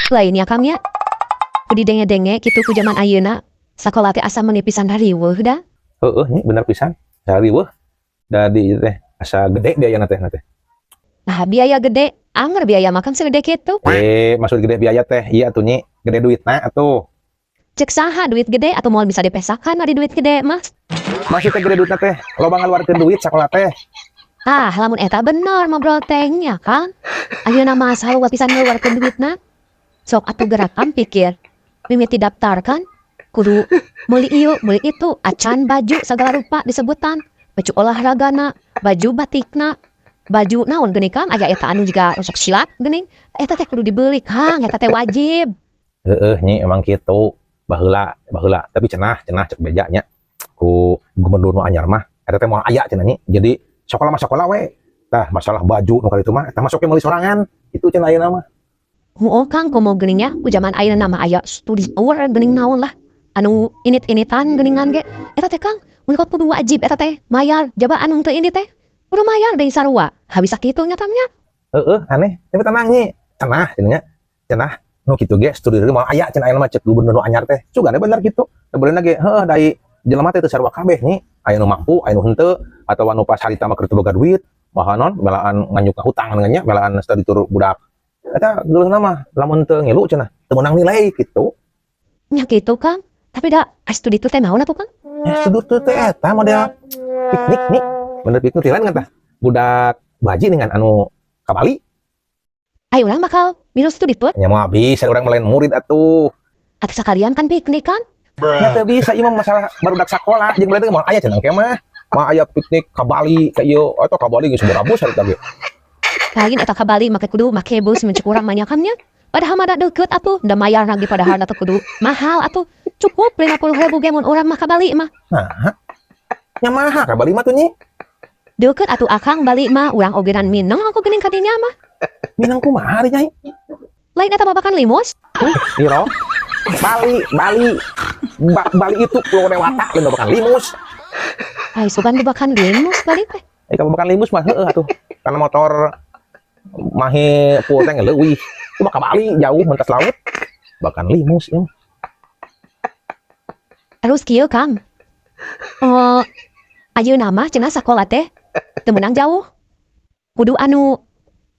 Lain ya, Kang, ya. Ku didenge-denge kitu ku zaman ayeuna sakola teh asa meuni pisan riweuh da. Heeh, nya bener pisan. Riweuh. Da di teh asa gede biayana teh na teh. Nah, biaya gede, anger biaya makan segede kitu. Eh, maksud gede biaya teh, iya atuh, Nyi, gede duitna atuh. Cek saha duit gede atau moal bisa dipesakan ari duit gede mah? Maksudnya gede duitna teh, loba ngaluarkeun duit sakola teh. Ah, lamun eta bener ngobrol teh nya, Kang. Ayeuna mah loba pisan ngeluarkeun duitna. Sok atuh gerakan pikir. Mimiti daftar kan kudu meuli ieu, meuli itu, acan baju segala rupa disebutan. Baju olahragana, baju batikna, baju naon geuning, Kang, aya eta anu juga sok silat geuning. Eta teh kudu dibeli, Kang, eta teh wajib. Heeh, Nyi, emang kitu. Baheula, baheula, tapi cenah cenah cek beja nya ku gubernur nu anyar mah eta teh moal aya cenah, Nyi. Jadi sekolah mah sekolah we. Tah, masalah baju nu kitu mah eta masuk meuli sorangan. Itu cenah ayeuna mah. Heueuh, Kang, komo geuning nya ku zaman ayeuna mah aya studi tour geuning naon lah. Anu init-initan geuningan ge. Eta teh, Kang, mun kudu wajib eta teh mayar, jaba anu teu ini teh kudu mayar deui sarua. Habis sakitu nya tam nya. Heeh, aneh. Tapi tenang, Nyi. Cenah cenah nya. Cenah nu kitu ge studi tour moal aya cenah ayeuna mah cek gubernur nu anyar teh. Sugana bener kitu. Sebenarnya ge heueuh da jelema teh teu sarua kabeh, Nyi. Aya nu mampu, aya nu henteu, atawa nu pas harita mah keur teu boga duit, maha non melaan nganyuk ka hutang nya, melaan study tour budak. Eta geuleuhna mah lamun teu ngilu cenah teu meunang nilai kitu. Nya kitu, Kang. Tapi da studi tour teh naon atuh, Kang? Eh, studi tour teh eta model piknik nih. Bener piknik lain kan tah. Budak baji dengan anu ka Bali. Ayo urang bakal milu studi tour. Nya moal bisa, urang mah lain murid atuh. Atau sekalian kan piknik kan? Nya teu bisa, ieu mah masalah barudak sakola jeung berarti moal aya cenah engke mah. Moal aya piknik ka Bali ka ieu atau ka Bali geus sabaraha bus harita ge. Lain eta ka Bali make kudu make bus mun cek urang mah nya, Kang, nya. Padahal mah da deukeut atuh, da mayar lagi padahal atuh kudu mahal atuh. Cukup 50.000 ge mun urang mah ka Bali mah. Nah, nya maha ka Bali mah tuh, Nyi? Deukeut atuh, Akang, Bali mah urang oge dan mineng aku geuning ka dinya mah. Minang kumaha ari, Nyai? Lain eta babakan limus? Iro. Bali, Bali. Bali itu Pulau Dewata, lain babakan limus. Ai sugan babakan limus Bali teh. Eh, ka babakan limus mah heueuh atuh. Karena motor mahi full tank leuwih. Itu mah ka Bali jauh mentas laut. Babakan limus ya. Terus kieu, Kang. Oh, ayeuna mah cenah sakola teh teu meunang jauh. Kudu anu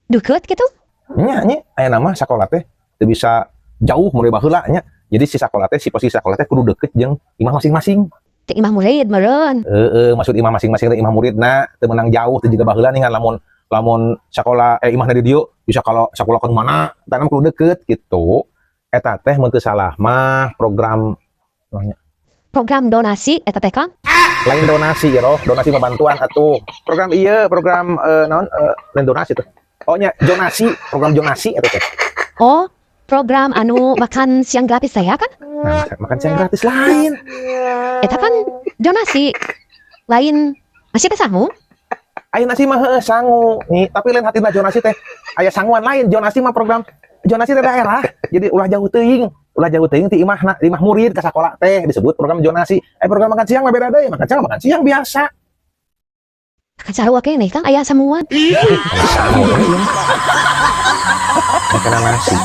deukeut gitu. Nya nya aya nama sakola teh teu bisa jauh mulai baheula nya. Jadi si sakola teh, si posisi sakola teh kudu deket jeung imah masing-masing. Teh imah murid meureun. Heeh, maksud imah masing-masing teh imah muridna teu meunang jauh teu jiga baheula nih kan, lamun lamun sakola eh imahna di dieu bisa kalau sakola ke mana, tanam kudu deket gitu. Eta teh mun teu salah mah program namanya. Program donasi eta teh, Kang. Lain donasi ya roh, donasi mah bantuan atuh. Program iya, program naon lain donasi tuh. Oh nya, zonasi, program zonasi eta teh. Oh, program anu makan siang gratis saya kan? Nah, makan siang gratis lain. Eta kan donasi. Lain masih teh sangu? Aya nasi mah heueuh sangu nih, tapi lain hatina zonasi teh. Aya sanguan lain, zonasi mah program zonasi teh daerah. Jadi ulah jauh teuing, ulah jauh teuing ti imahna, imah murid ka sakola teh disebut program zonasi. Eh, program makan siang mah beda deui, makan siang biasa. Kan sarua keneh, Kang, aya sanguan. Sangu iya. Makanan nasi.